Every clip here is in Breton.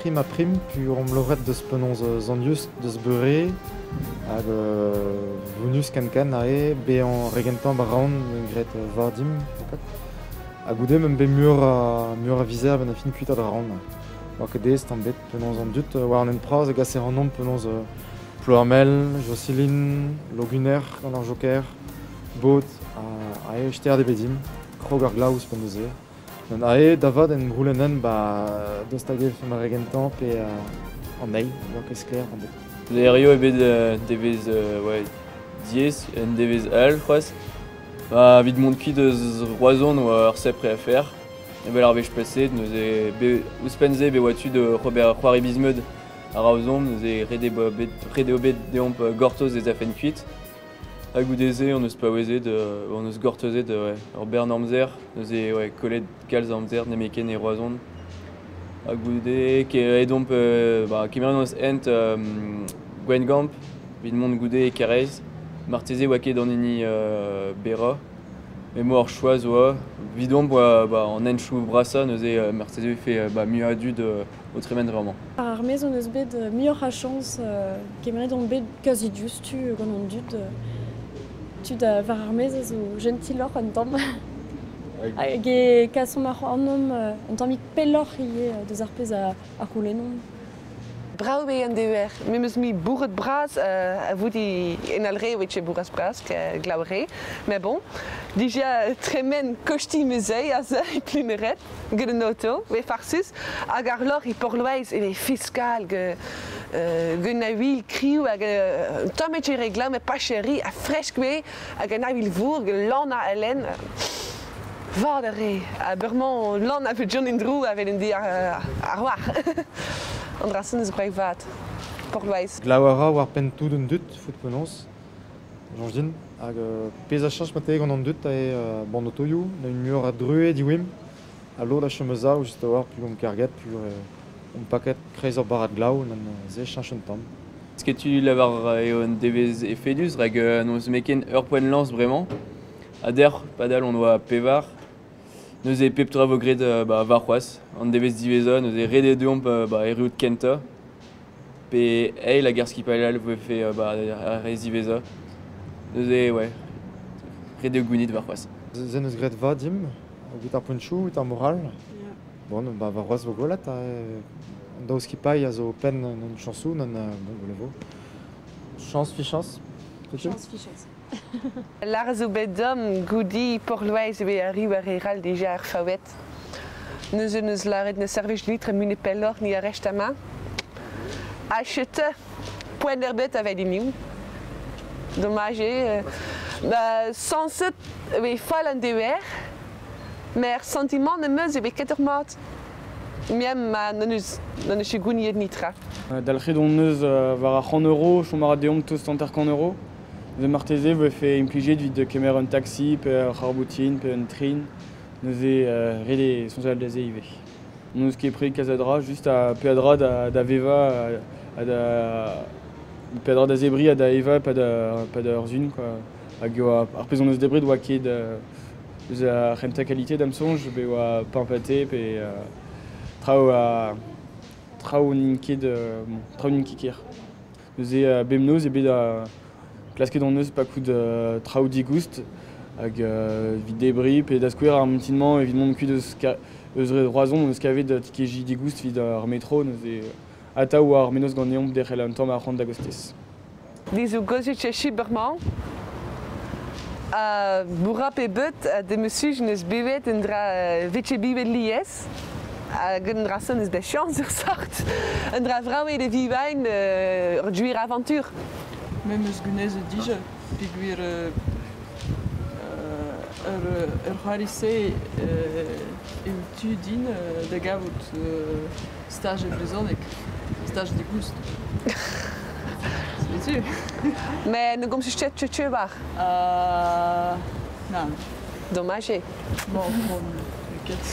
Prim a prim, pu omp loc'het deus penaos Sant-Just deus beure, hag vounus ken-ken ae, bezañ regentañ ba raon graet war dimp, Ha goude meump bet meur a vizer a-benn ar fin kuitaat raon. Oa ket aes tamm bet penaos an dud war an hent bras a gase ac'hanomp penaos Ploermel, Jocelyn, Loguner gant ar Joker, Baod ha stêr ebet dimp, krog ar glav ouzhpenn neuze. Gant ae da vat en goulennan ba daoust hag eo ma re gentañ pe an eil, oa ket sklaer tamm bet. Levrioù ebet devezh ouais, diaes, un devezh all c'hoazh. Ba, evit mont kuit eus Roazhon oa ur sapre afer. Evel ar wech paseet, neuze ouzhpenn-se bet oa tu d'ober c'hoari biz-meud a-raozomp, neuze ret eo bet deomp gortoz ez afen kuit. Ha goude-se hon eus paouezet, hon eus gortozet ouais, ur bern amzer, neuze ouais, kollet kalz a amzer nemetken e Roazhon. Ha goude edomp ba, kemeret hon eus hent Gwengamp evit mont goude e Karaez. Marteze oa ket an hini berrañ. Met emañ ar choaz oa. Evidomp oa ba, an henchoù brasañ neuze marteze e vefe ba, muiañ a dud o tremen dre amañ. Ar maez hon eus bet muioc'h a chañs, kemeret omp bet kazi diouzhtu gant an dud. Tud war ar maez a zo jentiloc'h un tamm. Hag e kasomp ac'hanomp un tammig pelloc'h ivez deus ar pezh a c'houlennomp. Brav eo an dever. Me 'm eus mui bourret bras a vout en Alre evit bourras bras glav re. Mais bon, dija tremen kosti 'm eus aze e Pluneret gant an auto, ve farsus. Hag ar loc'h e Porloeiz e vez fiskal gant a vil kriv hag un tamm e re glav met pas chéri ha fresk vez hag an avil vourg lan a halen. Vat a re. Ha bremañ lan a vet en-dro avel en di ar war. An dra-se eus gwraet vat. Porloeiz. Glav a ra war penn tout an dud, foot penaos, soñj din. Hag pezh a cheñch marteze gant an dud eo bon otoioù, na muioc'h a druez diwimp. Ha lod a chom a-sav just a-walc'h p'eo omp karget, p'eo omp paket kreiz ur barrad glav, se cheñch un tamm. Setu lavar eo un devezh efedus rak n'eus ken ur poent lañs bremañ. Ha dec'h, padal on oa pevar. Neuze pep tra vo graet ba, warc'hoazh. An devezh diwezhañ, neuze ret eo deomp ba, erruout kentañ. Pe eil hag ar skipailh all vefe ba, ar re ziwezhañ. Neuze, ouais, ret eo gounit warc'hoazh. Se neus graet vat dimp, evit ar poentoù, evit ar moral. Bon, ba, warc'hoazh vo gwelet. An daou skipailh a zo penn an chañsoù, nan bon, gwell e vo. Chañs fichañs. Chañs fichañs. Lar zo bet dom goudi Porloeiz eo arriv ar re ral dija ar faouet. Neuze neus lâret ne servij litre mune pelloc'h ni a rest amañ. Achete poent erbet avet iniv. Dommage eo. Ba, sañset e fall an dever, met ar sentiment em eus eo bet ket ur mat. Mem ma n'en eus ket gouniet nitra. Dalc'het hon eus war ar c'hant euro, chom a ra deomp tost 50 euro. Neuze marteze vefe implijet evit kemer un taxi pe ur c'harr-boutin pe un trin. Neuze ret eo soñjal da se ivez. N'on eus ket pret kalz a dra, just a peadra da vevañ ha da peadra da zebriñ ha da evañ pad ur sun quoi. Hag oa ar pezh hon eus debret oa ket eus ar c'hentañ kalite da'm soñj, bet oa pain pâté pe traoù a traoù n'int ket traoù n'int ket ker. Neuze bemnoz eo bet klasket hon eus pakout traoù digoust hag evit debriñ pe da skouer ar mintin-mañ evit mont kuit eus eus Roazhon hon eus kavet tikeji digoust evit ar metro neuze atav oa ar mennozh ganeomp derc'hel un tamm arc'hant da gostez. Di zo gozet chibermañ. Bourra pe beut de meus neus bevet un dra vetche bivet lies. Hag un dra son eus bet chañs ur sort. Un dra vrav eo de vivain ur gwir aventure. Me 'm eus gounezet dija, peogwir ur c'hoari-se eo tu din da gavout staj e brezhoneg, staj digoust. Setu. Mais ne gomzez ket teu war. Nann. Dommage eo. Bon, bon, ket.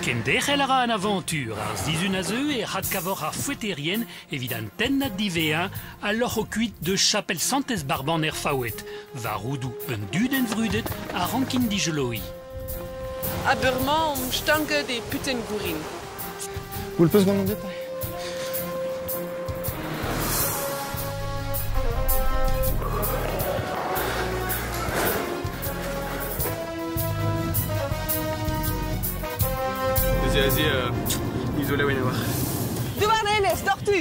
Kenderc'hel a ra an avantur ar sizhun a zeu e adkavoc'h ar foeterien evit an tennad diwezhañ a loc'ho kuit deus chapel Santez Barban er Faoued. War roudoù un dudenn vrudet a rankin dijeloiñ. Ha bremañ omp stanket e Putenn Gourin. Goull 'peus gant an dud? Neuze aze, ni zo laouen a-walc'h. Douarnenez, doc'htu!